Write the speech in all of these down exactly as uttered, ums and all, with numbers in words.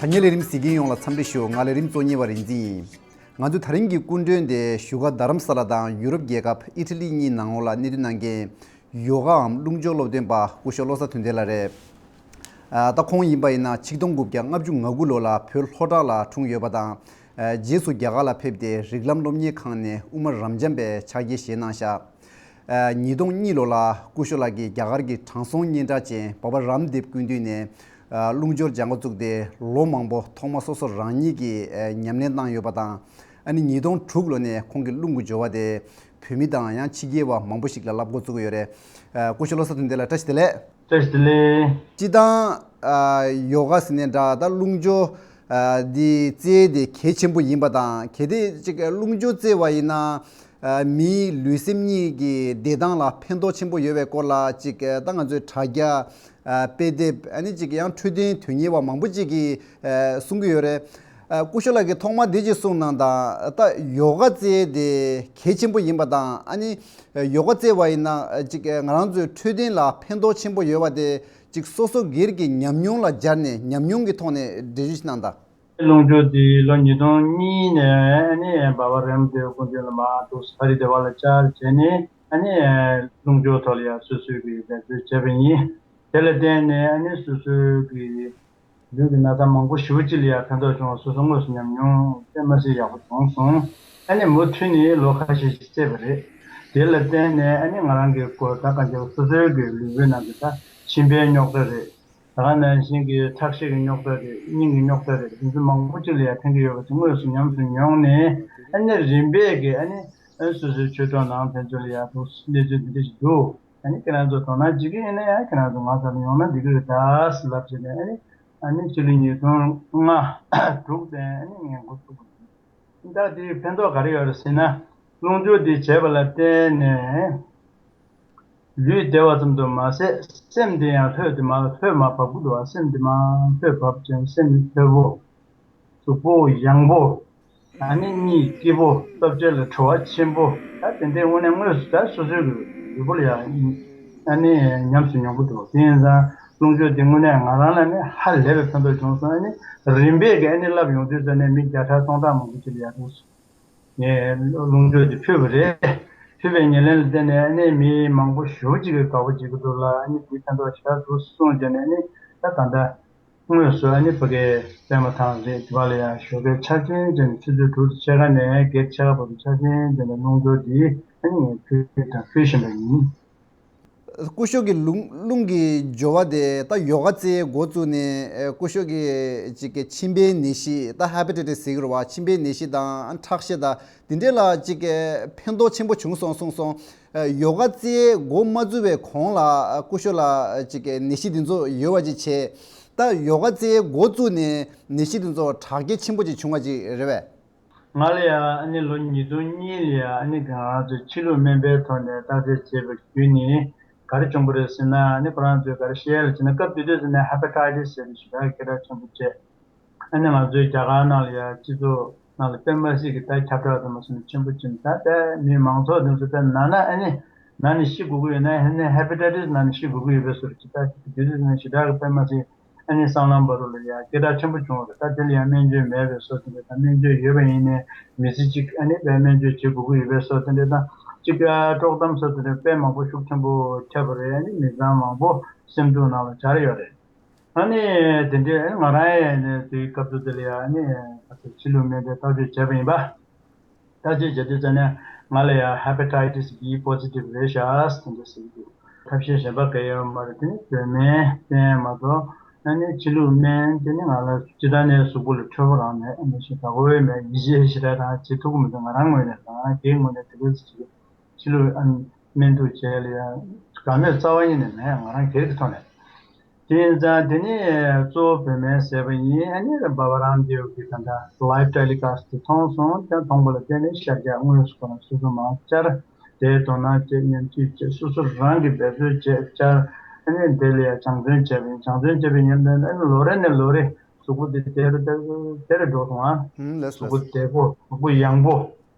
ཐ་སྙད་ལས་རིམ་གཟིགས་མཁན་ཡོངས་ལ་འཚམས་འདྲི་ཞུ། ང་ལས་རིམ་གཙོ་གཉེར་བ་རིག་འཛིན་ཡིན། ང་ཚོའི་ད་རིང་གི་སྐུ་མགྲོན་དེ་བཞུགས་སྒར་རྡ་རམ་ས་ལ་དང་ཡུ་རོབ་རྒྱལ་ཁབ་ཨི་ཊ་ལི་གཉིས་ནང་ལོགས་ལ་གནས་སྡོད་གནང་མཁན་ཡོ་གའམ་རླུང་སྦྱོར་སློབ་སྟོན་པ་སྐུ་ཞབས་བློ་བཟང་དོན་ལྡན་ལགས་རེད། ཨ། ད་ཁོང་ཡིན་པ་ཡིན་ན་ཆིག་སྟོང་དགུ་བརྒྱ་ལྔ་བཅུ་ང་དགུ་ལོ་ལ་བོད་ལྷོ་བྲག་ལ་འཁྲུངས་ཡོད་པ་དང་། ཨ། རྗེས་སུ་རྒྱ་གར་ལ་ཕེབས་ཏེ་རིགས་ལམ་སློབ་གཉེར་ཁང་ནས་དབུ་མ་རབ་འབྱམས་པའི་ཕྱག་འཁྱེར་བཞེས་གནང་ཤག་ཨ། ཉིས་སྟོང་གཉིས་ལོ་ལ་སྐུ་ཞབས་ལགས་ཀྱིས་རྒྱ་གར་གྱི་དྲང་སྲོང་སྙན་གྲགས་ཅན་འབའ་པ་རམ་དེབ་སྐུ་མདུན་ནས། ཨ། རླུང་སྦྱོར་སྦྱང་འགོ་བཙུགས་ཏེ་ལོ་མང་པོ་ཐོག་མ་སོ་སོ་རང་ཉིད་ཀྱིས། ཨ། ཉམས་ལེན་བཏང་ཡོད་པ་དང་། ཨ་ནི་ཉིས་སྟོང་དྲུག་ལོ་ནས་ཁོང་གི་རླུང་གི་སྦྱོར་བ་དེ་བོད་མི་དང་ཡང་ཕྱི་རྒྱལ་བ་མང་པོ་ཞིག་ལ་བསླབ་འགོ་བཙུགས་ཡོད་རེད། ཨ། སྐུ་ཞབས་བློ་བཟང་དོན་ལྡན་ལགས་བཀྲ་ཤིས་བདེ་ལེགས། བཀྲ་ཤིས་བདེ་ལེགས། སྤྱིར་བཏང་། ཨ། ཡོ་ག་ཟེར་ནའི་འདྲ་ད་རླུང་སྦྱོར། ཨ། འདི་རྩེད་དེ་གལ་ཆེན་པོ་ཡིན་པ་དང་། གལ་ཏེ་ཅིག་རླུང་སྦྱོར་རྩེ་བ་ཡིན་ན། ཨ། མིའི་ལུས་སེམས་གཉིས་ཀྱི་བདེ་ཐང་ལ་ཕན་ཐོགས་ཆེན་པོ་ཡོད་པའི་སྐོར་ལ་ཅིག་ཨ། ད་ང་ཚོའི་དྲ་རྒྱ། ཨ། དཔེ་དེབ། ཨ་ནི་ཅིག་ཡང་འཕྲོད་བསྟེན་དོན་གཉེར་བ་མང་པོ་ཅིག་གིས། ཨ། གསུང་གི་ཡོད་རེད། ཨ། སྐུ་ཞབས་ལགས་ཀྱིས་ཐོག་མར་འདི་ཅིག་གསུངས་གནང་དང་། ད་ཡོ་ག་རྩེ་དེ་གལ་ཆེན་པོ་ཡིན་པ་དང་། ཨ་ནི་ཡོ་ག་རྩེ་བ་ཡིན་ན་ཅིག་ང་རང་ཚོའི་འཕྲོད་བསྟེན་ལ་ཕན་ཐོགས་ཆེན་པོ་ཡོད་པ་དེ་ཅིག་སོ་སོ་སྒེར་གྱི་ཉམས་མྱོང་ལ་སྦྱར་ནས་ཉམས་མྱོང་གི་ཐོག་ནས་འགྲེལ་བརྗོད་ཅིག་གནང་དང་། རླུང་སྦྱོར་འདི་ལོ་ཉིས་སྟོང་གཉིས་ནས་ཨ་ནི་འབའ་པ་རམ་དེབ་སྐུ་མདུན་ལ་མར་འདུག་ས་རི་སྡེ་བ་ལ་བཅར་བྱས་ནས། ཨ་ནི་རླུང་སྦྱོར་ཐོག་ལ་ཡང་སོ་སོའི་གི་འབད་རྩོལ་བྱས་པ་ཡིན། དེ་ལ་བརྟེན་ནས་ཨ་ནི་སོ་སོའི་གི་ལུས་ཀྱི་ན་ཚ་མང་པོ་ཞེ་པོ་ཅིག་ལ་ཡང་ཕན་ཐོགས་བྱུང་བ་སོ་སོ་དངོས་སུ་ཉམས་མྱོང་དཔེ་མ་སྲིད་ཡག་པོ་བྱུང་སོང་། ཨ་ནི་མུ་མཐུད་ནས་ལོ་ཁ་ཤས་ཤིག་རྩེས་པ་རེད། དེ་ལ་བརྟེན་ནས་ཨ་ནི་ང་རང་གི་སྐོར་ད་གང་ལྟར་སོ་སོའི་གི་ལུས་པོའི་ནང་གི་ད་མཆིན་པའི་རྙོག་དྲ་རེད། ད་ག་ནང་བཞིན་གྱི་ཁྲག་ཤེད་ཀྱི་རྙོག་དྲ་རེད། སྙིང་གི་རྙོག་དྲ་རེད། དེ་ཚོ་མང་པོ་ཅིག་ལ་ཡང་ཕན་གྱི་ཡོད་པ་དེ་དངོས་སུ་ཉམས་སུ་མྱོང་ནས། ཨ་ནི་རིམ་པས་ཀྱི་ཨ་ནི་ཨ་ནི་སོ་སོའི་ཆོས་གྲོགས་ནང་ཕན་ཚུན་ལ་ཡང་འདུག་གནས་ཚུལ་འདི་འདྲ་ཞིག་འདུག་ཨ་ནི་ཁྱེད་རང་ཚོ་དོ་སྣང་བྱེད་ཀྱི་ཡིན་ན་ཡང་ཁྱེད་རང་ཚོ་ང་ཚོ་ལ་ཡོང་ན་འགྲིག་གི་རེད་ད་ཟེར་ལབ་བྱས་ནས། ཨ་ནི་ཨ་ནི་ཕྱི་ལོ་ཉིས་སྟོང་ལྔ་དྲུག་ཙམ་ཨ་ནི་ངས་འགོ་བཙུགས་པ་ཡིན། ད་དེའི་ཕན་ཐོགས་ག་རེ་ཡོད་རེད་ཟེར་ན། རླུང་སྦྱོར་འདི་བྱས་པ་ལ་བརྟེན་ནས། ལུས་བདེ་བ་ཙམ་དུ་མ་ཟད། སེམས་འདི་ཡང་ལྷོད་དེ་མ་ལྷོད་མ་བབས་ཀྱི་འདུག་བ། སེམས་འདི་མ་ལྷོད་བབས་ཀྱང་སེམས་ལྷོད་པོ། གཟུགས་པོ་ཡང་པོ། ཨ་ནི་གཉིད་སྐྱིད་པོ། སྟོབས་ཆེ་ལ་བྲོ་བ་ཆེན་པོ། ད་དེ་འདྲའི་དངོས་གནས་དངོས་སུ་ད་སོ་སོའི་གི་ལུས་པོ་ལ་ཡང་ཨ་ནི་ཉམས་སུ་མྱོང་གི་འདུག་དེ་ཡིན་ཙང་རླུང་སྦྱོར་འདི་དངོས་གནས་ང་རང་ལ་ནི་ཧ་ལས་པའི་ཕན་ཐོགས་བྱུང་སོང་། ཨ་ནི་རིམ་པས་ཀྱི་ཨ་ནི་བསླབ་ཡོང་དུས་ཙམ་ནས་མི་བརྒྱ་ཕྲག་སྟོང་ཕྲག་མང་པོ་ཅིག་ལ་ཡང་རླུང་ངས་རླུང་སྦྱོར་དེ་ཕུལ་བ་རེད། ཕུལ་བའི་ཉེར་ལེན་ལ་བརྟེན་ནས་ཨ་ནི་མི་མང་པོ་ཞེ་པོ་ཅིག་གིས་དགའ་པོ་བྱེད་ཀྱི་འདུག་ལ། ཨ་ནི་དེའི་ཕན་ཐོགས་ཞེ་དྲག་འདུག་གསུངས་བྱས་ནས། ཨ་ནི་ད་ད་ལྟ་དངོས་སུ་ཨ་ནི་ཕ་གིའི་པད་མ་ཐང་རེད། དེ་བ་ལ་ཡང་ཞོགས་ཀའི་ཆར་ཆེན་བྱས་ནས་ཆུ་ཚོད་དྲུག་དང་ཕྱེད་ཀ་ནས་བརྒྱད་ཕྱེད་ཀ་བར་དུ་ཆར་ཆེན་བྱས་ནས་རླུང་སྦྱོར་འདི་ཨ་ནི་ངས་ཕུལ་དང་ཕུལ་བཞིན་པ་ཡིན། སྐུ་ཞབས་ཀྱི་རླུང་རླུང་གི་སྦྱོར་བ་དེ་ད་ཡོ་ག་རྩེ་འགོ་བཙུགས་ནས། ཨེ། སྐུ་ཞབས་ཀྱི་ཅིག་གི་མཆིན་པའི་ནད་གཞི། ད་ཧེ་པ་ཊའི་ཊི་སི་ཟེར་གྱི་རེད་བ། མཆིན་པའི་ནད་གཞི་དང་ཁྲག་ཤེད་དང་དེ་འདྲས་ལ་ཅིག་གི་ཕན་ཐོགས་ཆེན་པོ་བྱུང་སོང་གསུངས་སོང་། ཨེ། ཡོ་ག་རྩེ་འགོ་མ་བཙུགས་པའི་གོང་ལ་སྐུ་ཞབས་ལ་ཅིག་གི་ནད་གཞི་དེ་ཚོ་ཡོད་པ་ཅིག་བྱས། ད་ཡོ་ག་རྩེ་འགོ་བཙུགས་ནས་ནད་གཞི་དེ་ཚོ་དྲག་སྐྱེད་ཆེན་པོ་ཅིག་བྱུང་བ་ཅིག་རེད་པས། ང་ལ་ཡང་ཨ་ནི་ལོ་ཉིས་སྟོང་གཉིས་ལ་ཡང་ཨ་ནི་ང་རང་ཚོས་ཕྱི་ལུགས་སྨན་པའི་ཐོག་ནས་བརྟག་དཔྱད་བྱས་པ་བརྒྱུད་ནས་ག་རེ་བྱུང་བ་རེད་ཟེར་ན། ཨ་ནི་ཁོ་རང་ཚོས་ག་རེ་བཤད་ཡ་ལ་བྱས་ན། སྐབས་དེ་དུས་ཟེར་ན་ཧེ་པ་ཊའི་ཊི་སི་ཟེར་ནས་ཞེ་དྲག་སྐད་གྲགས་ཆེན་པོ་བྱས། ཨ་ནི་ང་ཚོའི་རྒྱ་གར་ནང་ལ་ཡང་སྤྱི་ཚོགས་ནང་ལ་དཔེ་མ་སྲིད་ཀྱི་ད་ཁྱབ་བསྒྲགས་དུ་མ་སོང་ན་ཆེན་པོ་ཕྱིན། ད་ལྟ་མི་མང་ཚོགས་དེ་ཚོ་ད་ན་ན་ཨ་ནི་ན་ནས་ཤི་དགོས་ཀྱི་ཡོད་ན། ཨ་ནི་ཧེ་པ་ཊའི་ཊི་སི་ན་ནས་ཤི་དགོས་ཀྱི་ཡོད་པའི་བཟོ་འདྲ་ཅིག་ད་དེ་དུས་ཟེར་ན་ཞེ་དྲག་གི་དཔེ་མ་སྲིད། ཨ་ནི་སྲང་ལམ་བར་དུ་ལ་ཡང་སྐད་གྲགས་ཆེན་པོ་བྱུང་བ་རེད། ད་དེ་ལ་ཡང་སྨན་བཅོས་མེད་པའི་བཟོ་དེ་འདྲ་དང་། སྨན་བཅོས་ཡོད་པ་ཡིན་ནའི་མི་ཚེ་གཅིག་ཨ་ནི་དཔེ་སྨན་བཅོས་བྱེད་དགོས་ཀྱི་ཡོད་པའི་བཟོ་དེ་འདྲ་དང་། གཅིག་ཨ་དཀྲོག་གཏམ་བཟོ་དེ་འདྲ་དཔེ་མང་པོ་ཤུགས་ཆེན་པོ་ཁྱབ་པ་རེད། ཨ་ནི་མི་ཚང་མང་པོ་སེམས་སྡུག་ནང་ལ་གྱར་ཡོད་རེད། ཨ་ནི་དེ་འདྲའི་ཨ་ནི་ང་རང་ཡང་ནི་དེའི་སྐབས་སུ་དེ་ལ་ཡང་ཨ་ནི་ཕྱི་ལུགས་སྨན་པའི་བརྟག་དཔྱད་བྱས་པ་ཡིན་པ། བརྟག་དཔྱད་བྱེད་དུས་ཙམ་ནས་ང་ལ་ཡང་ཧེ་པ་ཊའི་ཊི་སི་བྷི་པོ་ཟི་ཊིབ་རེད་ཤག་ཟེར་འདྲ་ཟེར་གྱི་འདུག་ཐབས་ཤེས་གཞན་པ་གང་ཡང་ཡོད་མ་རེད། དེ་ནི་བོད་སྨན་བསྟེན་མ་གཏོགས། ཨ་ནི་ཕྱི་ལུགས་སྨན་དེ་ནི་ང་ལ་སྤྱིར་བཏང་ནས་གཟུགས་པོ་ལ་འཕྲོད་པ་རང་མེད། ཨ་ནི་ཞེ་དྲག་པོ་མེད། ཡིད་ཆེས་ཞེ་དྲག་རང་བྱེད་ཐུབ་ཀྱི་མི་འདུག་ང་རང་ངོས་ནས་རང་སྒེར་ངོས་ནས་དེ་འདྲ་ཟེར་གྱི་འདུག་ཕྱི་ལུགས་ཨ་ནི་སྨན་འདུག་བྱས་ལ་ཡང་དགའ་མོས་རྩ་བ་ཉིད་ནས་མེད། ང་རང་སྒེར་གྱི་ཐོག་ནས། དེ་ཡིན་ཙང་དེ་ནི་གཙོ་བོ་བོད་སྨན་ཟེར་བ་ཡིན། ཨ་ནི་འབའ་པ་རམ་དེའུ་གི་ད་ལྟ་ལའིབ་ཊེ་ལི་ཀ་སི་དེ་མཐོང་སོང་། དེ་མཐོང་པ་ལ་བརྟེན་ནས་ཤར་རྒྱག་དངོས་སུ་ཁོ་རང་སོ་སོ་མར་བཅར། དེའི་དོ་སྣང་བྱེད། མཉམ་ཞུགས་བྱེད། སོ་སོ་རང་གིས་འབད་རྩོལ་བྱེད། བཅར། ཨ་ནི་དེ་ལ་ཡང་སྦྱང་བརྩོན་བྱས་པ་ཡིན། སྦྱང་བརྩོན་བྱས་པའི་ཉམས་ལེན་ཨ་ནི་ལོ་རེ་ནས་ལོ་རེ་གཟུགས་པོ་དེ་བདེ་རུ་བདེ་རུ་བདེ་རུ་འགྲོ་སོང་ཨ། ཧུམ། ལགས་སོ། གཟུགས་པོ་བདེ་པོ། གཟུགས་པོ་ཡང་པོ།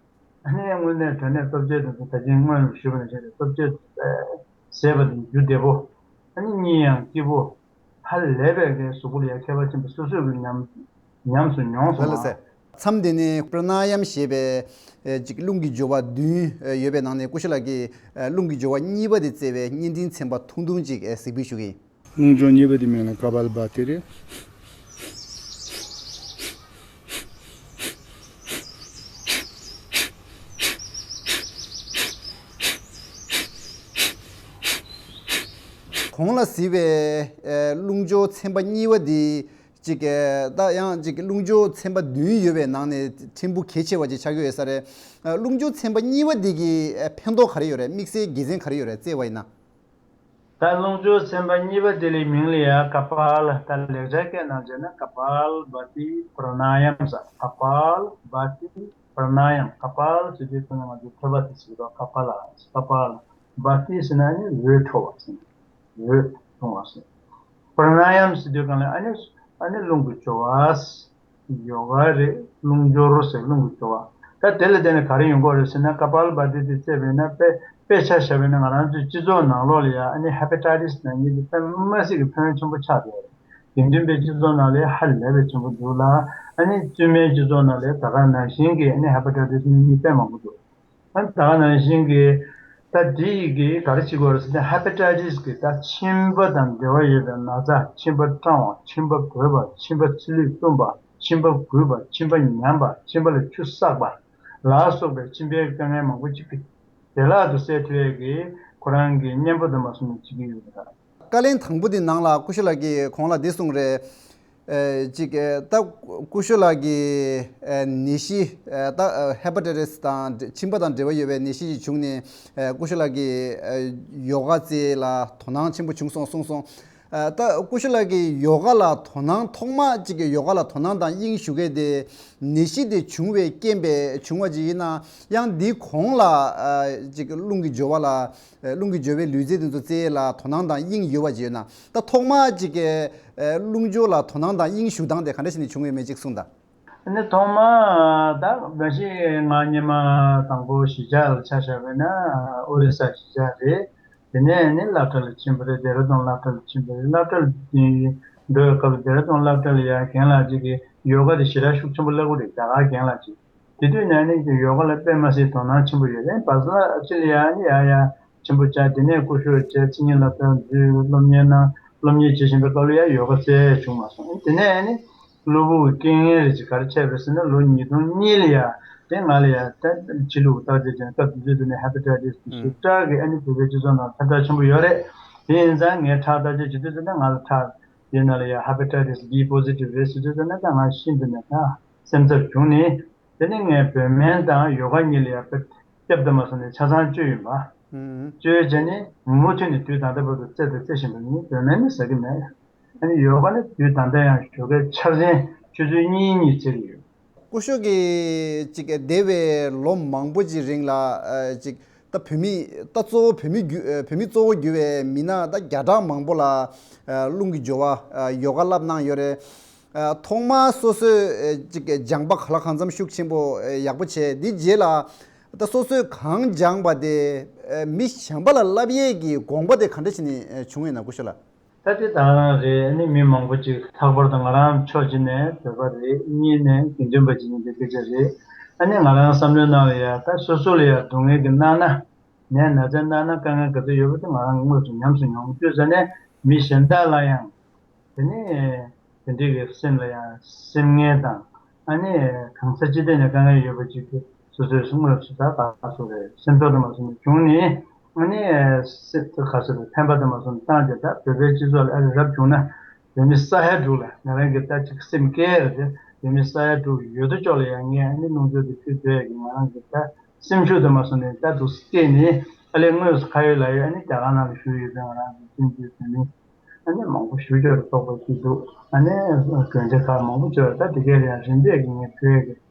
ཨ་ནི་དངོས་གནས་དྲང་གནས་སྟོབས་ཆེན་དེ་ཚོ་ད་གིན་སྔོན་ལ་ཞུས་པ་ནང་བཞིན་རེད། སྟོབས་ཆེན་ཟས་པ་དེ་རྒྱུ་བདེ་པོ། ཨ་ནི་གཉིད་ཡང་སྐྱིད་པོ། ཧ་ལས་པའི་གི་གཟུགས་པོ་ལ་ཡང་ཁྱད་པར་ཆེན་པོ། སོ་སོའི་གི་ཉམས་ ཉམས་སུ་མྱོང་སོང་ལ། ལགས་སེ། མཚམས་འདི་ནས་པྲ་ན་ཡམ་ཞེས་པའི་ཨེ་ཅིག་རླུང་གི་སྦྱོར་བ་བདུན་ཨེ་ཡོད་པའི་ནང་ནས་སྐུ་ཞབས་ལགས་ཀྱིས་ཨེ་རླུང་གི་སྦྱོར་བ་གཉིས་པ་དེ་བསྩལ་བའི་བརྙན་འཕྲིན་ཚན་པ་ཐུང་ཐུང་ཅིག་ཨེ་གཟིགས་འབུལ་ཞུ་གི་ཡིན། རླུང་སྦྱོར་གཉིས་པ་དེ་མིང་ལ་ཀ་པཱལ་བྷ་ཏི་རེད། གོང་ལ་གཟིགས་པའི་ཨེ་རླུང་སྦྱོར་ཚན་པ་གཉིས་པ་འདི་ཅིག་ཨེ་ད་ཡང་ཅིག་རླུང་སྦྱོར་ཚན་པ་བདུན་ཡོད་པའི་ནང་ནས་ཕྲན་བུ་གལ་ཆེ་བ་ཅིག་ཆགས་ཀྱི་ཡོད་ས་རེད། ཨེ་རླུང་སྦྱོར་ཚན་པ་གཉིས་པ་འདི་གི་ཨེ་ཕན་ཐོགས་ག་རེ་ཡོད་རེད། དམིགས་བསལ་དགེ་མཚན་ག་རེ་ཡོད་རེད་བརྩིས་པ་ཡིན་ན། ད་རླུང་སྦྱོར་ཚན་པ་གཉིས་པ་དེ་ལའི་མིང་ལ་ཡ་ཀ་པཱལ། ད་ལེགས་སྦྱར་སྐད་ནང་བྱས་ན་ཀ་པཱལ་བྷ་ཏི་པྲ་ན་ཡམ་ཟེར། ཀ་པཱལ་བྷ་ཏི་པྲ་ན་ཡམ། ཀ་པཱལ་ཟེར་དུས་ཁོ་ན་ང་ཚོའི་ཐོད་པ་དེ་ཟེར་གི་རེད། ཀ་པཱལ་ཀ་པཱལ། བྷ་ཏི་ཟེར་ན་ནི་འོད་འཕྲོ་བ་ཟེར། འོད་འཕྲོ་བ་ཟེར། པྲ་ན་ཡམ་ཟེར་དུས་གང་ལ་ཨ་ནི་ཨ་ནི་རླུང་གི་སྦྱོར་བ། ཡོ་ག་རེད། རླུང་སྦྱོར་ཟེར་རླུང་གི་སྦྱོར་བ། ད་དེ་ལ་བརྟེན་ནས་ག་རེ་ཡོང་གི་ཡོད་རེད་ཟེར་ན། ཀ་པཱལ་བྷ་ཏི་དེ་བརྩིས་པས་ན་དཔེ་དཔེ་ཆ་བཞག་པས་ན་ང་རང་ཚོའི་སྤྱི་ཚོགས་ནང་ལོགས་ལ་ཡ་ཨ་ནི་ཧེ་པ་ཊའི་ཏིས་ནད་གཞི་དེ་དཔེ་མི་སྲིད་ཀྱི་ཕན་ཡོན་ཆེན་པོ་ཆགས་བསྡད་ཡོད་རེད། དགེ་འདུན་པའི་སྤྱི་ཚོགས་ནང་ལ་ཡ་ཧ་ལས་པའི་ཆེན་པོ་འདུག་ལ། ཨ་ནི་བཙུན་མའི་སྤྱི་ཚོགས་ནང་ལ་ཡ་ད་ག་ནང་བཞིན་གྱི་ཨ་ནི་ཧེ་པ་ཊའི་ཏིས་ནད་གཞི་དཔེ་མང་པོ་འདུག་ཨ་ནི་ད་ག་ནང་བཞིན་གྱི་ད་འདི་ཡི་གི་ག་རེ་བྱེད་དགོས་རེད་ཟེར་ན། ཧེ་པ་ཊའི་ཏིས་གི་ད་མཆིན་པ་དང་འབྲེལ་བ་ཡོད་པའི་ན་ཚ། མཆིན་པ་སྐྲངས་པ། མཆིན་པ་འགོས་པ། མཆིན་པ་ཚིལ་ལུས་བཏུམས་པ། མཆིན་པ་འགུལ་བ། མཆིན་པ་ཉམས་པ། མཆིན་པ་ལ་ཆུ་བསགས་པ་ལ་སོགས་པའི་མཆིན་པའི་དཀའ་ངལ་མང་པོ་ཅིག་གི་བདེ་བླག་ཏུ་སེལ་ཐུབ་ཡས་ཀྱི་ཁོ་རང་གི་གཉེན་པོ་དུ་མ་སོང་ནས་བྱེད་ཀྱི་ཡོད་པ་རེད། བཀའ་ལན་དང་པོ་དེ་ནང་ལ་སྐུ་ཞབས་ལགས་ཀྱིས་གོང་ལ་འདི་གསུངས་རེད། ཨེ་ཅིག་ཨེ་ད་སྐུ་ཞབས་ལགས་ཀྱིས་ཨེ་ནད་གཞི་ཨེ་ད་ཨེ་ཧེ་པ་ཊའི་ཏིས་དང་མཆིན་པ་དང་འབྲེལ་བ་ཡོད་པའི་ནད་གཞི་ཞིག་བྱུང་ནས། ཨེ་སྐུ་ཞབས་ལགས་ཀྱིས་ཨེ་ཡོ་ག་རྩེ་ལ་དོ་སྣང་ཆེན་པོ་བྱུང་སོང་གསུངས་སོང་། ཨེ་ད་སྐུ་ཞབས་ལགས་ཀྱིས་ཡོ་ག་ལ་དོ་སྣང་ཐོག་མ་ཅིག་གི་ཡོ་ག་ལ་དོ་སྣང་དང་དབྱིངས་ཞུགས་མཁན་དེ་ནད་གཞི་དེ་བྱུང་བའི་རྐྱེན་པས་བྱུང་བ་ཅིག་ཡིན་ན། ཡང་འདིའི་གོང་ལ་ཨེ་ཅིག་རླུང་གི་སྦྱོར་བ་ལ། རླུང་གི་སྦྱོར་བའི་ལུས་རྩལ་དེ་ཚོ་རྩེ་ལ་དོ་སྣང་དང་དབྱིངས་ཡོད་པ་ཅིག་ཡོད་ན། ད་ཐོག་མ་ཅིག་གི་རླུང་སྦྱོར་ལ་དོ་སྣང་དང་དབྱིངས་ཞུགས་སྟངས་དེ་ག་འདྲ་ཞིག་ནས་བྱུང་ཡོད་མེད་ཅིག་གསུངས་དང་། ཨ་ནི་ཐོག་མ་ད་མ་གཞི་ང་སྔོན་མ་དང་པོ་གཞིས་ཆགས་ལ་ཆ་བཞག་པ་ཡིན་ན་ཨོ་རི་ས་གཞིས་ཆགས་རེད། དེ་ནས་ནི་སློབ་གྲྭ་ལ་ཕྱིན་པ་རེད། ལྡེ་ར་ལྡུན་སློབ་གྲྭ་ལ་ཕྱིན་པ་རེད། སློབ་གྲྭ་ལ་འགྲོ་བའི་སྐབས་ལྡེ་ར་ལྡུན་སློབ་གྲྭ་ལ་ཡང་རྒན་ལགས་ཅིག་གིས་ཡོ་ག་དེ་ཞེ་དྲག་ཤུགས་ཆེན་པོ་བསླབ་ཀྱི་རེད། རྒྱ་གར་རྒན་ལགས་ཅིག་དེ་དུས་ནས་ནི་ཡོ་ག་ལ་དཔེ་མ་སྲིད་དོ་སྣང་ཆེན་པོ་ཡོད་རེད། བ་ས་ཕྱི་ལ་ཡང་ནི་ཡ་ཡ་ཆེན་པོ་བྱས། དེ་ནས་སྐུ་ཞབས་བྱས། མཚན་ཉིད་སློབ་གྲྭ་འཛུལ། སློབ་གཉེར་གནང་། སློབ་གཉེར་བྱེད་བཞིན་པའི་སྐབས་ལ་ཡང་ཡོ་ག་རྩེ་བྱུང་མ་སོང་། དེ་ནས་ནི་གློ་བུར་རྐྱེན་ངན་རེ་ཅིག་ག་རེ་འཕྲད་པ་རེད་ཟེར་ན། ལོ་ཉིས་སྟོང་གཉིས་ལ་ཡ་དེ་ང་ལ་ཡ་ད་ཕྱི་ལུགས་བརྟག་དཔྱད་བྱས། སྐབས་དེ་དུས་དེ་ནས་ཧེ་པ་ཊའི་ཏིས་ཞེ་དྲག་གི་ཨ་ནི་བོད་པའི་སྤྱི་ཚོགས་ནང་ཁྱབ་བསྒྲགས་ཆེན་པོ་ཡོད་རེད། དེ་ཡིན་ཙང་ངས་ཁྲག་བརྟག་དཔྱད་བྱེད་དུས་ཙམ་ན་ང་ལ་ཁྲག་དེ་ནང་ལ་ཡ་ཧེ་པ་ཊའི་ཏིས་བྷི་པོ་སི་ཊིབ་རེད་ཟེར་དུས་ཙམ་ན། ད་ང་ཤིན་ཏུ་ནས་ད་སེམས་འཚབ་བྱུང་ནས། དེ་ནས་ངས་བོད་སྨན་དང་ཡོ་ག་གཉིས་ལ་ཡ་དཔེ་སྐྱབས་དུ་མ་སོང་ནས་ཆ་ཚང་བཅོས་ཡིན་པ། ཨུམ། བཅོས་བྱས་ནས་མུ་མཐུད་ནས་དུས་ད་ལྟ་བར་དུ་རྩེ་དང་རྩེ་བཞིན་པ་ཡིན། བོད་སྨན་ནི་ཟ་གི་མེད། ཨ་ནི་ཡོ་ག་ནི་དུས་ད་ལྟ་ཡང་ཞོགས་ཀའི་ཆར་ཟན་ཆུ་ཚོད་གཉིས་གཉིས་རྩེ་གི་ཡོད། སྐུ་ཞབས་ཀྱིས་ཅིག་འདས་པའི་ལོ་མང་པོ་ཅིག་རིང་ལ་ཨ་ཅིག་ད་བོད་མི་ད་གཙོ་བོ་བོད་མི་བརྒྱུད་ཨ་བོད་མི་གཙོ་བོ་གྱུར་བའི་མི་སྣ་ད་བརྒྱ་ཕྲག་མང་པོ་ལ་ཨ་རླུང་གི་སྦྱོར་བ་ཨ་ཡོ་ག་བསླབ་གནང་ཡོད་རེད། ཨ་ཐོག་མར་སོ་སོས་ཨ་ཅིག་སྦྱངས་པ་གང་ལ་གང་འཚམ་ཤུགས་ཆེན་པོ་ཨ་ཡག་པོ་བྱས། འདི་རྗེས་ལ་ད་སོ་སོས་གང་སྦྱངས་པ་དེ་ཨ་མི་གཞན་པ་ལ་བསླབ་ཡས་ཀྱི་དགོངས་པ་དེ་ག་འདྲ་ཞིག་ནས་ཨ་བྱུང་ཡོད་ན། སྐུ་ཞབས་ལགས། ད་དེ་ད་ག་རང་རེད། ཨ་ནི་མི་མང་པོ་ཅིག་ལྷག་པར་དུ་ང་རང་ཕྱོགས་གཅིག་ནས་བོད་པ་རེད། གཉིས་ནས་དགེ་འདུན་པ་ཅིག་ཡིན་པའི་སྐད་ཆ་རེད། ཨ་ནི་ང་རང་བསམ་བློའི་ནང་ལ་ཡ་ད་སོ་སོ་ལ་ཡ་སྡུག་བསྔལ་གྱི་སྣང་ན། ནད་ན་ཚའི་སྣང་ན་དཀའ་ངལ་ག་ཚོད་ཡོད་པ་དེ་ང་རང་གིས་དངོས་སུ་ཉམས་སུ་མྱོང་། བྱས་ཙང་ནས་མི་གཞན་དག་ལ་ཡང་དེ་ནི་དེ་འདྲའི་གི་སེམས་ལ་ཡང་སེམས་ངལ་དང་། ཨ་ནི་གང་ས་ཅི་ཐད་ནས་དཀའ་ངལ་ཡོད་པ་ཅིག་གིས་སོ་སོའི་དངོས་སུ་ད་ག་སོ་རེད། སེམས་ཚོར་དུ་མ་སོང་ནས་བྱུང་ནས། ཨ་ནི་སེམས་ག་སོ་རེད། ཕན་པ་དུ་མ་སོང་བཏང་སྟེ། ད་བོད་པའི་སྤྱི་ཚོགས་ལ་ཨ་རི་རབ་བྱུང་ན་བོད་མི་ས་ཡ་དྲུག་ལ་ང་རང་གི་ད་ཅིག་སེམས་བསྐྱེད་རེད་དེ། བོད་མི་ས་ཡ་དྲུག་ཡོད་དོ་ཅོག་ལ་ཡང་ངས་ཨ་ནི་རླུང་སྦྱོར་དེ་ཕུལ་བསྡད་ཀྱི། ང་རང་གི་ད་སེམས་ཤུགས་དུ་མ་སོང་ནས་ད་འདུག་སེ་བསྐྱེད་ནས། ཨ་ལས་དངོས་སུ་ཁ་ཡོད་ལག་ཡོད་ཨ་ནི་རྒྱ་གར་ནང་ལ་བཞུགས་ཡོད་པའི་ང་རང་གི་སེམས་ཀྱི་བོད་མི་ཨ་ནི་མང་པོ་ཞེ་པོ་ཅིག་ལ་རྟོགས་པ་ཅིག་འདུག་ཨ་ནི་གྱོན་ཆས་ཁག་མང་པོ་ཅིག་ད་དེ་གས་ལ་ཡང་རིམ་པས་ཀྱིས་ངས་ཕུལ་ཡས་ཀྱི།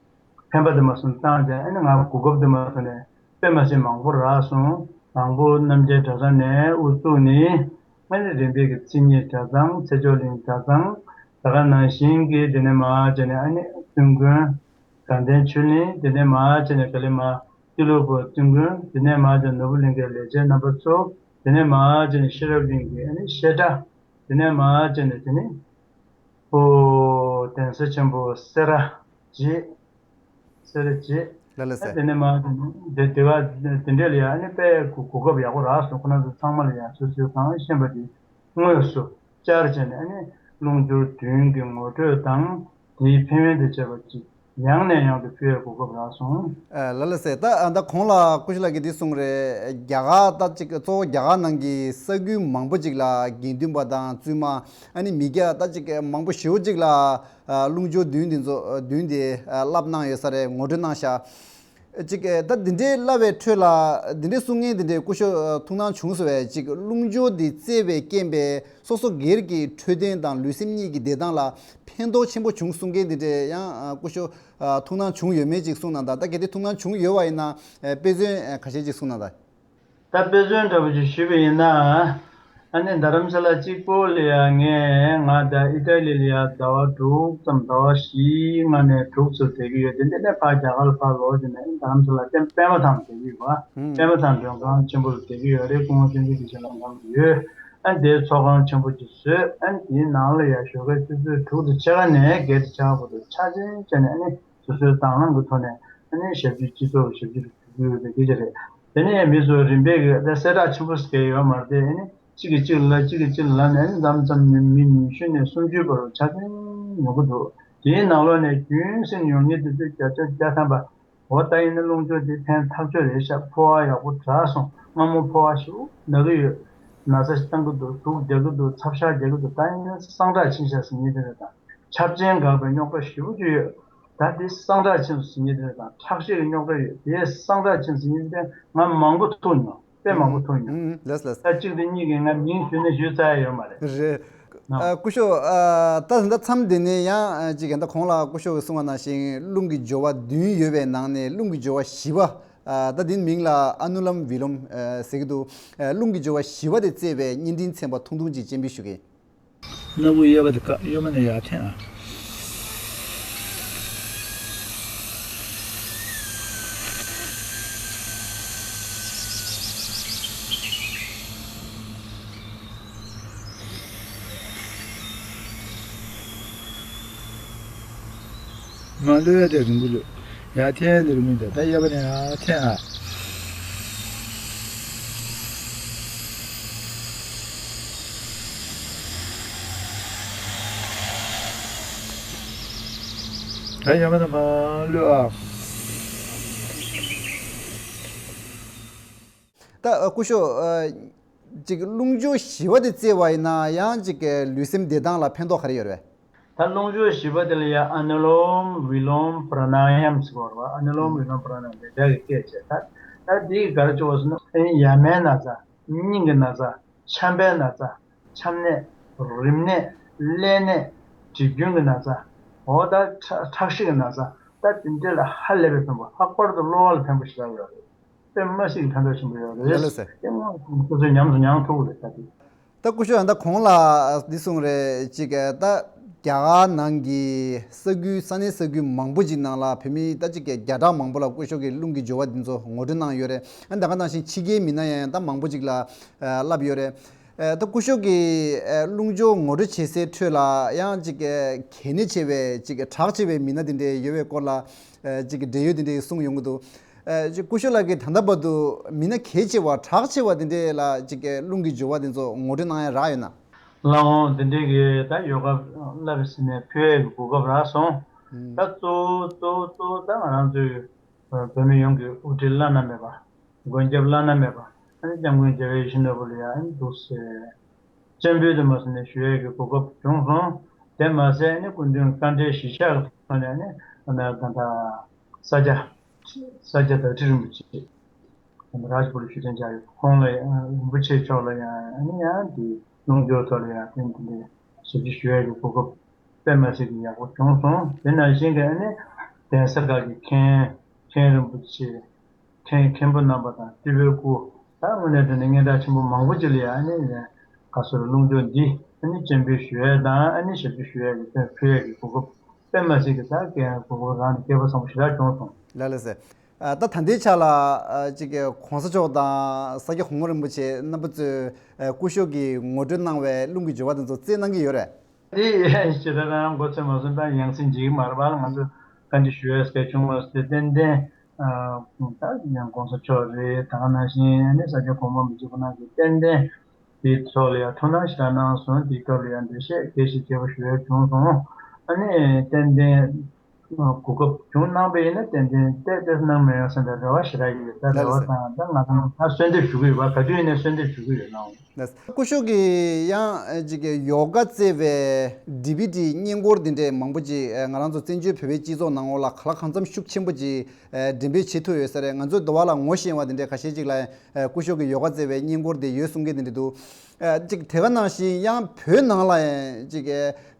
ཕན་པ་དུ་མ་སོང་བཏང་སྟེ། ཨ་ནི་ང་གོ་སྐབས་དུ་མ་སོང་ནས་དཔེ་མ་སྲིད་མང་པོ་རག་སོང་། དང་པོ་རྣམ་རྒྱལ་གྲྭ་ཚང་ནས་དབུ་བཙུགས་ནས། ཨ་ནི་རིམ་པས་ཀྱིས་མཚན་ཉིད་གྲྭ་ཚང་། ཚེ་མཆོག་གླིང་གྲྭ་ཚང་། ད་ག་ནང་བཞིན་གྱི་དེ་ནས་མར་བྱས་ནས་ཨ་ནི་བསྟུན་དགོན་དགའ་ལྡན་ཆོས་གླིང་། དེ་ནས་མར་བྱས་ནས་ག་ལེ་མར་ཏི་ལོ་བུ་བསྟུན་དགོན། དེ་ནས་མར་བྱས་ནོར་བུ་གླིང་གའི་ལས་བྱེད་རྣམ་པ་ཚོ། དེ་ནས་མར་བྱས་ནས་ཤེས་རབ་གླིང་གི་ཨ་ནི་བཤད་གྲྭ། དེ་ནས་མར་བྱས་ནས་དེ་ནི་ཨོ་ གདན་ས་ཆེན་པོ་སེ་ར་བྱེས། སེ་ར་བྱེས། ལགས་ལགས་སེ། དེ་ནས་མ་དེ་དེ་ག་དེ་འདྲས་ལ་ཡང་ཨ་ནི་དཔེ་གོ་གོ་སྐབས་ཡག་པོ་རག་སོང་། ཁོ་རང་ཚོ་ཚང་མ་ལ་ཡང་སོ་སོའི་གང་ཤེས་པ་དེ་དངོས་སུ་བཅར་བྱས་ནས་ཨ་ནི་རླུང་སྦྱོར་བདུན་གྱི་ངོ་སྤྲོད་དང་། དེའི་ཕན་ཡོན་དང་བཅས་པ་ཅིག་ཡང་ནས་ཡང་དུ་ཕུལ་བའི་གོ་སྐབས་རག་སོང་། ཨ་ལགས་ལགས་སེ། ད་ཨ་ད་གོང་ལ་སྐུ་ཞབས་ལགས་ཀྱིས་འདི་གསུངས་རེད། རྒྱ་གར་ད་ཅིག་གཙོ་བོ་རྒྱ་གར་ནང་གི་ས་ཁུལ་མང་པོ་ཅིག་ལ་དགེ་འདུན་པ་དང་བཙུན་མ་ཨ་ནི་མི་སྐྱ་ད་ཅིག་མང་པོ་ཞེ་པོ་ཅིག་ལ་ཨ་རླུང་སྦྱོར་བདུན་འདི་ཚོ་བདུན་འདི་ཨ་བསླབ་གནང་ཡོད་ས་རེད། ངོ་སྤྲོད་གནང་ཤག་ཅིག་ཨ་ད་འདི་འདྲའི་བསླབ་པའི་ཁྲོད་ལ་འདི་འདྲའི་གསུང་མཁན་འདི་འདྲའི་སྐུ་ཞབས་ཨ་ཐུགས་སྣང་བྱུང་སོང་བས། ཅིག་རླུང་སྦྱོར་འདི་རྩེ་བའི་རྐྱེན་པས་སོ་སོ་སྒེར་གྱི་འཕྲོད་བསྟེན་དང་ལུས་སེམས་གཉིས་ཀྱི་བདེ་ཐང་ལ་ཕན་ཐོགས་ཆེན་པོ་བྱུང་གསུང་མཁན་འདི་འདྲའི་ཡང་ཨ་སྐུ་ཞབས་ཨ་ཐུགས་སྣང་བྱུང་ཡོད་མེད་ཅིག་གསུང་གནང་དང་། ད་གལ་ཏེ་ཐུགས་སྣང་བྱུང་ཡོད་པ་ཡིན་ན་ཨ་དཔེ་མཚོན་ཨ་ཁ་ཤས་ཅིག་གསུང་གནང་དང་། ད་དཔེ་མཚོན་འདྲ་པོ་ཅིག་ཞུས་པ་ཡིན་ན། ཨ་ནི་རྡ་རམ་ས་ལ་གཅིག་པོ་ལ་ཡ་ངས་ང་ད་ཨི་ཊ་ལི་ལ་ཡ་ཟླ་བ་དྲུག་ཙམ་ཟླ་བ་བཞི་ལྔ་ནས་དྲུག་ཙམ་བསྡད་ཀྱི་ཡོད། དེ་འདྲ་ནས་ཕར་རྒྱ་གར་ལ་ཕར་ལོག་བྱས་ནས་རྡ་རམ་ས་ལ་ཏན་པད་མ་ཐང་བསྡད་ཀྱི་ཡོད་པ། ཨུམ། པད་མ་ཐང་མགྲོན་ཁང་ཆེན་པོ་ལ་བསྡད་ཀྱི་ཡོད་རེད། སྐུ་ངོ་བསྟན་འཛིན་སྐྱིད་ཆེན་ལགས་འཁྲིད་ཡོད། ཨ་ནི་དེའི་ཚོགས་ཁང་ཆེན་པོ་ཅིག་བཟོས། ཨ་ནི་དེའི་ནང་ལ་ཡ་ཞོགས་ཀའི་ཆུ་ཚོད་དྲུག་དང་ཕྱེད་ཀ་ནས་བརྒྱད་དང་ཕྱེད་ཀ་བར་དུ་འཆར་ཅན་བྱས་ནས་ཨ་ནི་སོ་སོའི་དང་བླངས་ཀྱི་ཐོག་ནས་ཨ་ནི་ཞབས་ཕྱི་སྤྱི་ཚོགས་ཀྱི་ཞབས་ཕྱི་ཞུ་གི་ཡོད་པའི་སྐད་ཆ་རེད། དེ་ནས་མི་ཚོ་རིམ་པས་ཀྱི་ད་གསལ་བསྒྲགས་ཆེན་པོ་ཟེར་ཡོད་མ་རེད་དེ། ཨ་ནི་གཅིག་གིས་གཅིག་ལ་གཅིག་གིས་གཅིག་ལ་ནས་ཨ་ནི་མཚམས་མཚམས་མི་མི་ཉི་ཤུ་ནས་སུམ་ཅུའི་བར་དུ་འཆར་ཅན་ཡོང་གི་འདུག་དེའི་ནང་ལོགས་ནས་རྒྱུན་སྲིང་ཡོང་མཁན་དེ་ཚོས་བརྒྱ་ཆ་བརྒྱ་ཐམ་པ། འོ་ད་ཡིན་ན་རླུང་སྦྱོར་འདི་ཕན་ཐག་ཆོད་རེད་ཤག་ཕོ་བ་ཡག་པོ་དྲག་སོང་། སྔ་མོ་ཕོ་བ་ཞེ་པོ་ན་གི་ཡོད། ན་ཚ་བཏང་གི་འདུག་དུག་རྒྱག་གི་འདུག་ཚབ་ཤ་རྒྱག་གི་འདུག་ད་ཡིན་ན་སངས་དྲག་ཕྱིན་ཤག་ཟེར་མཁན་དེ་འདྲ་དང་། ཆབ་ཆེན་འགག་པའི་རྙོག་དྲ་ཞེ་པོ་ཅིག་ཡོད། ད་འདི་སངས་དྲག་ཕྱིན་སོང་ཟེར་མཁན་དེ་འདྲ་དང་། ཁྲག་ཤེད་ཀྱི་རྙོག་དྲ་ཡོད། དེ་སངས་དྲག་ཕྱིན་ཟེར་མཁན་དེ་ང་མང་པོ་ཐུག་མྱོང་། དཔེ་མང་པོ་ཐུག་མྱོང་། ཨུམ། ལགས་ལགས། ད་གཅིག་དང་གཉིས་ཀྱིས་ང་མིང་ཞུས་ན་ཞུས་ཚར་ཡ་ཡོད་མ་རེད། རེད། ཨ་སྐུ་ཞབས། ཨ་ད་ད་མཚམས་འདི་ནས་ཡང་ཨ་ཅིག་ད་གོང་ལ་སྐུ་ཞབས་ཀྱིས་གསུངས་པ་ནང་བཞིན་རླུང་གི་སྦྱོར་བ་བདུན་ཡོད་པའི་ནང་ནས་རླུང་གི་སྦྱོར་བ་བཞི་པ། ཨ་ད་འདིའི་མིང་ལ་ཨ་ནུ་ལམ་བི་ལོམ་ཨ་ཟེར་གྱི་འདུག་ཨ་རླུང་གི་སྦྱོར་བ་བཞི་པ་དེ་རྩེ་བའི་བརྙན་འཕྲིན་ཚན་པ་ཐུང་ཐུང་ཅིག་སྤྱན་འབུལ་ཞུ་གི་ཡིན། སྣ་བུག་གཡས་པ་དེ་བཀག་གཡོན་མ་ནས་ཡར་འཐེན་ཨ། མ་གློད་ཡ་དེ་རིང་པོ་གློད། ཡར་འཐེན་ཡ་དེ་རིང་པོ་འཐེན། ད་གཡས་པ་ནས་ཡར་འཐེན་ཨ། ད་ཡར་མར་ད་མར་གློད་ཨ། ད་ཨ་སྐུ་ཞབས། ཨ་ཅིག་རླུང་སྦྱོར་བཞི་པ་དེ་རྩེ་བ་ཡིན་ན་ཡང་ཅིག་ལུས་སེམས་བདེ་ཐང་ལ་ཕན་ཐོགས་ག་རེ་ཡོད་རེད་པས། ད་རླུང་སྦྱོར་བཞི་པ་དེ་ལ་ཡང་ཨ་ནུ་ལོམ་བི་ལོམ་པྲ་ན་ཡམ་ཟེར་བ་རེད་པ། ཨ་ནུ་ལོམ་བི་ལོམ་པྲ་ན་ཡམ་དེ་འདྲ་གི་སྐད་བྱས། ད་ད་འདི་ག་རེ་བྱེད་པ་ཟེར་ན། ཨ་ནི་ཡ་མའི་ན་ཚ། སྙིང་གི་ན་ཚ། ཆམ་པའི་ན་ཚ། ཆམ་ནད། རིམས་ནད། ཀླད་ནད། གྲིབ་སྐྱོན་གྱི་ན་ཚ། འོ་ད་ཁྲག་ཁྲག་ཤེད་ཀྱི་ན་ཚ། ད་དེ་འདྲ་ལ་ཧ་ལས་པའི་ཕན་པོ། ལྷག་པར་དུ་གློ་བ་ལ་ཕན་པོ་ཞེ་དྲག་ཡོད་རེད། དཔེ་མ་སྲིད་ཀྱི་ཕན་ཐོགས་ཆེན་པོ་ཡོད་རེད། ལགས་ལགས་སེ། དེ་སྔོན་སོ་སོས་ཉམས་སུ་མྱངས་ཐུབ་ཀྱི་རེད་ད་དེ། ད་སྐུ་ཞབས་ཡང་ད་གོང་ལ་འདི་གསུངས་རེད། ཅིག་ད་རྒྱ་གར་ནང་གི་ས་ཁུལ་ས་གནས་ས་ཁུལ་མང་པོ་ཅིག་ནང་ལ་བོད་མི་ད་ཅིག་བརྒྱ་ཕྲག་མང་པོ་ལ་སྐུ་ཞབས་ཀྱིས་རླུང་གི་སྦྱོར་བ་འདི་ཚོ་ངོ་སྤྲོད་གནང་ཡོད་རེད། ཨ་ད་ག་ནང་བཞིན་ཕྱི་རྒྱལ་མི་སྣ་ཡང་ད་མང་པོ་ཅིག་ལ་ཨ་བསླབས་ཡོད་རེད། ཨ་ད་སྐུ་ཞབས་ཀྱིས་ཨ་རླུང་སྦྱོར་ངོ་སྤྲོད་བྱེད་སའི་ཁྲོད་ལ་ཡང་ཅིག་གལ་གནད་ཆེ་བའི་ཅིག་གྲགས་ཆེ་བའི་མི་སྣ་དེ་འདྲ་ཡོད་པའི་སྐོར་ལ་ཨ་ཅིག་འབྲེལ་ཡོད་དེ་འདྲ་གསུངས་ཡོང་གི་འདུག་ཨ་ཅིག་སྐུ་ཞབས་ལགས་ཀྱིས་ད་ལྟ་བར་དུ་མི་སྣ་གལ་ཆེ་བ་གྲགས་ཆེ་བ་དེ་འདྲ་ལ་ཅིག་རླུང་གི་སྦྱོར་བ་དེ་ཚོ་ངོ་སྤྲོད་གནང་ཡ་རག་ཡོད་ན། ལགས་འོང་། དེ་འདྲའི་གི་ད་ཡོད་སྐབས་བསླབ་པའི་ཟིན་ནས་ཕུལ་ཡས་ཀྱི་གོ་སྐབས་རག་སོང་། ཨུམ། ད་གཙོ་བོ་གཙོ་བོ་གཙོ་བོ་ད་ང་རང་ཚོའི་བོད་མི་ཡོངས་ཀྱི་དབུ་ཁྲིད་བླ་ན་མེད་པ། མགོན་སྐྱབས་བླ་ན་མེད་པ། ཨ་ནི་སྐྱབས་མགོན་རྒྱལ་བའི་ཡིད་བཞིན་ནོར་བུ་ལ་ཡང་ཨ་ནི་འདུག་སེ་སྤྱན་འབུལ་དུ་མ་སོང་ནས་ཞུ་ཡས་ཀྱི་གོ་སྐབས་བྱུང་སོང་། དེ་མ་ཟད་ཨ་ནི་སྐུ་མདུན་བཀའ་འབྲེལ་གཞིར་བཞག་གི་ཐོག་ནས་ཨ་ནི་ཨ་ནི་ད་ལྟ་ས་སྐྱ་ས་སྐྱ་བདག་ཁྲི་རིན་པོ་ཆེ་རཱཇ་པུར་ལ་བཞུགས་གདན་འཇགས་ཡོད། ཁོང་ལ་ཡང་རིན་པོ་ཆེ་མཆོག་ལ་ཡང་ཨ་ནི་ཡང་དེ་རླུང་སྦྱོར་ཐོག་ལ་ཡང་ཐེངས་དེ་འདྲའི་ཞབས་ཕྱི་ཞུ་ཡས་ཀྱི་གོ་སྐབས་དཔེ་མ་སྲིད་ཀྱི་ཡག་པོ་བྱུང་སོང་། དེ་ནང་བཞིན་གྱི་ཨ་ནི་གདན་ས་ཁག་གི་མཁན་མཁན་རིན་པོ་ཆེ། མཁན་མཁན་པོ་རྣམ་པ་དང་སྤྲུལ་པའི་སྐུ། ད་དངོས་གནས་དྲང་གནས་སྙན་གྲགས་ཆེན་པོ་མང་པོ་ཅིག་ལ་ཡང་ཨ་ནི་ཡང་ག་སོར་རླུང་སྦྱོར་འདི་ཨ་ནི་སྤྱན་འབུལ་ཞུ་ཡས་དང་ཨ་ནི་ཞབས་ཕྱི་ཞུ་ཡས་ཀྱི་ཕུལ་ཡས་ཀྱི་གོ་སྐབས་དཔེ་མ་སྲིད་ཀྱི་ད་གོ་སྐབས་རག་ནས་སྐལ་པ་བཟང་པོ་ཞེ་དྲག་བྱུང་སོང་། ལགས་ལགས་སེ། ཨ་ད་ད་ལྟའི་ཆ་ལ་ཨ་ཅིག་གོང་ས་མཆོག་དང་ས་སྐྱ་གོང་མ་རིན་པོ་ཆེ་རྣམ་པ་ཚོས་ཨ་སྐུ་ཞབས་ཀྱིས་ངོ་སྤྲོད་གནང་བའི་རླུང་གི་སྦྱོར་བ་དེ་ཚོ་རྩེ་གནང་གི་ཡོད་རེད། དེ་ཞེ་དྲག་རང་མགོ་ཚོས་མ་སོང་། ད་ཡང་སེ་འཇིག་གི་མ་རེད་པ། ང་ཚོ་བཀའ་འདྲི་ཞུ་ཡས་སྐད་ཆུང་མ་སོང་། དེ་ཏན་ཏན་ད་ཡང་གོང་ས་མཆོག་རེད། ད་ག་ནང་བཞིན་ཨ་ནི་ས་སྐྱ་གོང་མ་མི་གཅིག་པུ་ནང་གི་ཏན་ཏན་དེའི་ཐོག་ལ་ཡང་ཐུགས་སྣང་ཞེ་དྲག་གནང་སོང་། དེའི་སྐབས་ལ་ཡང་འགྲེལ་བཤད་རྒྱས་ཤིང་རྒྱས་པ་ཞུ་ཡས་བྱུང་སོང་། ཨ་ནི་ཏན་ཏན་གོ་སྐབས་བྱུང་གནང་པ་ཡིན་ན་ཏན་ཏན་ཏན་ཏན་གནང་མི་ཡོང་བསམ་པའི་རེ་བ་ཞེ་དྲག་ཡོད། ད་རེ་བ་དང་ད་ང་ཚོ་ད་གསོལ་འདེབས་ཞུ་གི་ཡོད་པ། ག་དུས་ཡིན་ནའི་གསོལ་འདེབས་ཞུ་གི་ཡོད་ནའང་། སྐུ་ཞབས་ཀྱིས་ཡང་ཅིག་ཡོ་ག་རྩེ་བའི་ཌི་བི་ཌི་བརྙན་འཁོར་འདི་འདྲའི་མང་པོ་ཅིག་ང་རང་ཚོ་བཙན་བྱོལ་བོད་པའི་སྤྱི་ཚོགས་ནང་ལོགས་ལ་གང་ལ་གང་འཚམ་ཤུགས་ཆེན་པོ་ཅིག་འགྲེམས་སྤེལ་བྱེད་ཐུབ་ཡོད་ས་རེད། ང་ཚོའི་འདི་བ་ལ་ངོ་ཤེས་པ་འདི་འདྲའི་ཁ་ཤས་ཅིག་ལ་སྐུ་ཞབས་ཀྱི་ཡོ་ག་རྩེ་བའི་བརྙན་འཁོར་འདི་ཡོད་གསུང་མཁན་འདི་འདྲ་འདུག་ཅིག་དེ་ག་ནང་བཞིན་ཡང་བོད་ནང་ལ་ཅིག་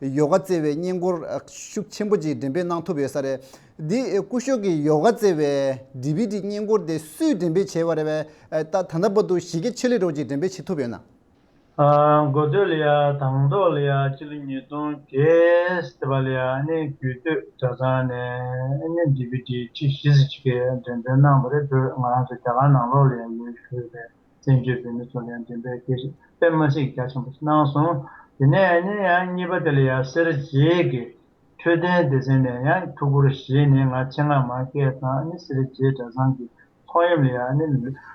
ཡོ་ག་རྩེ་བའི་བརྙན་འཁོར་ཤུགས་ཆེན་པོ་ཅིག་འགྲེམས་སྤེལ་གནང་ཐུབ་ཡོད་ས་རེད། འདི་སྐུ་ཞབས་ཀྱི་ཡོ་ག་རྩེ་བའི་ཌི་བི་ཌི་བརྙན་འཁོར་དེ་སུས་འགྲེམས་སྤེལ་བྱས་པ་རེད་པས། ད་ད་ལྟ་བར་དུ་གཞི་རྒྱ་ཆེ་ལེ་རོགས་ཀྱིས་འགྲེམས་སྤེལ་བྱེད་ཐུབ་ཡོད་ན། ཨ། འགོ་སྟོད་ལ་ཡ་དང་ཐོག་ལ་ཡ་སྤྱི་ལོ་ཉིས་སྟོང་བརྒྱད་ཙམ་པ་ལ་ཡ་ཨ་ནི་རྒྱུད་སྟོད་གྲྭ་ཚང་ནས་ཨ་ནི་ཌི་བི་ཌི་ཁྲི་བཞི་ཙམ་ཅིག་གི་འགྲེམས་སྤེལ་གནང་བ་རེད། བོད་ང་རང་ཚོ་རྒྱ་གར་ནང་ལོགས་ལ་ཡ་ཡོད་ཞུས་པའི་བཙན་བྱོལ་བོད་མི་ཚོ་ལ་ཡ་འགྲེམས་སྤེལ་དེ་དཔེ་མ་སྲིད་རྒྱ་ཆེན་པོ་ཞིག་གནང་སོང་། དེ་ནས་ཨ་ནི་ཡང་གཉིས་པ་དེ་ལ་ཡ་སེར་བྱེས་ཀྱི་འཕྲོད་བསྟེན་སྡེ་ཚན་ནས་ཡང་ཐུགས་ཁུར་བཞེས་ནས་ང་ཆེད་མངགས་མར་སྐད་བཏང་། ཨ་ནི་སེར་བྱེས་གྲྭ་ཚང་གི་ཚོགས་གཡམ་ལ་ཡང་ཨ་ནི་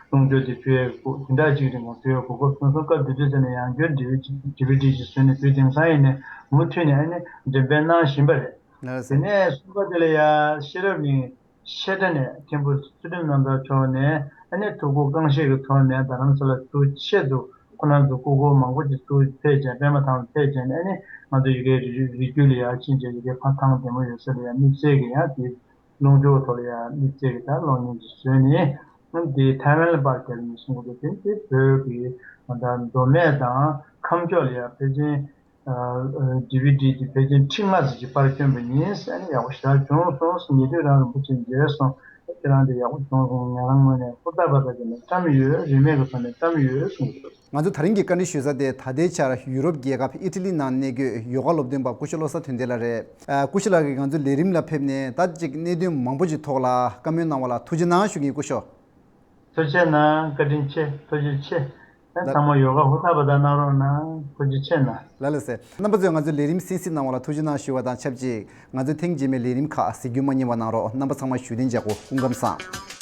རླུང་སྦྱོར་དེ་ཕུལ་ཡག་གི་དེ་འདྲ་ཅིག་རིང་ལ་ཕུལ་ཡག་གོ་སྐབས་བྱུང་སོང་། སྐབས་དེ་དུས་ཚོད་ནས་ཡང་བསྐྱར་ཌི་བི་ཌི་ཅིག་བཟོས་ནས་དུས་དེང་སང་ཡིན་ནའི་མུ་མཐུད་ནས་ཨ་ནི་འགྲེམས་སྤེལ་གནང་བཞིན་པ་རེད། ལགས་སོ། དེ་ནས་གསུམ་པ་དེ་ལ་ཡང་ཤེས་རབ་གླིང་བཤད་གྲྭ་ནས་མཁན་པོ་ཚུལ་ཁྲིམས་རྣམ་དག་མཆོག་ནས་ཨ་ནི་ཐུགས་ཁུར་རྐང་བཞེས་ཀྱི་ཐོག་ནས་རྡ་རམ་ས་ལ་ཚུར་ཆེད་དུ་ཁོ་རང་ཚོ་སྐུ་འཁོར་མང་པོ་ཅིག་ཚུར་ཕེབས་བྱས་པད་མ་ཐང་ལ་ཕེབས་བྱས་ནས་ཨ་ནི་ང་ཚོ་ཡ་གིའི་རི་རི་རྒྱུད་ལ་ཡ་ཕྱིན་བྱས་ཡ་གིའི་ཕ་ཐང་བདེ་མོ་ཡོད་ས་ལ་ཡ་དམིགས་བསལ་གྱི་ཡང་དེ་རླུང་སྦྱོར་ཐོག་ལ་ཡ་དམིགས་བསལ་གྱི་ད་གློག་བརྙན་ཅིག་བཟོས་ནས་ཨ་ནི་དེ་ཐའེ་ཝན་ལ་པར་རྒྱག་ནས་གསུང་གི་འདུག་དེ་དེ་བོད་ཀྱི་ད་མདོ་སྨད་དང་ཁམས་ཕྱོགས་ལ་ཡ་ཕལ་ཆེར། ཌི་བི་ཌི་དེ་ཕལ་ཆེར་ཁྲི་ལྔ་ཙམ་ཅིག་པར་བསྐྱོན་པ་ཡིན། ཨ་ནི་ཡག་པོ་ཞེ་དྲག་བྱུང་སོང་། ཉེ་དུས་རང་རིན་པོ་ཆེ་མཇལ་སོང་། ཁྱེད་རང་དེ་ཡག་པོ་བྱུང་སོང་། ང་རང་ངོས་ནས་ཧུར་ཐག་པ་ད་བྱས་ནས་བཀྲམ་ཡོད། རིན་མེད་ཀྱི་ཐོག་ནས་བཀྲམ་ཡོད་གསུངས་འདུག་ང་ཚོ་ད་རིང་གི་བཀའ་འདྲི་ཞུ་ས་དེ་ད་ལྟའི་ཆར་ཡུ་རོབ་རྒྱལ་ཁབ་ཨི་ཊ་ལི་ནང་གནས་འཁོད་ཡོ་ག་སློབ་སྟོན་པ་སྐུ་ཞབས་བློ་བཟང་དོན་ལྡན་ལགས་རེད། ཨ། སྐུ་ཞབས་ལགས་ཀྱིས་ང་ཚོའི་ལས་རིམ་ལ་ཕེབས་ནས་ད་ཅིག་གནད་དོན་མང་པོ་ཞིག་ཐོག་ལ་བཀའ་མོལ་གནང་བ་ལ་ཐུགས་རྗེ་གནང་ཞུ་གི་ཡིན་སྐུ་ཞབས། ཐུགས་རྗེ་གནང་། བཀའ་དྲིན་ཆེ། ཐུགས་རྗེ་ཆེ། ད་ལ། ཚང་མ་ཡོ་ག་ཧུར་ཐག་པ་ད་གནང་རོགས་གནང་། ཐུགས་རྗེ་ཆེ་གནང་། ལགས་ལགས་སེ། རྣམ་པ་ཚོས་ང་ཚོའི་ལས་རིམ་གསན་གཟིགས་གནང་བ་ལ་ཐུགས་རྗེ་གནང་ཞུ་བ་དང་ཆབས་ཅིག་ང་ཚོའི་ཐེངས་རྗེས་མའི་ལས་རིམ་ཁག་གཟིགས་རྒྱུ་མ་བསྙེལ་བ་གནང་རོགས། རྣམ་པ་ཚང་མ་བཞུགས་གདན་འཇགས་སྒོ་སྐུ་ཁམས་བཟང་།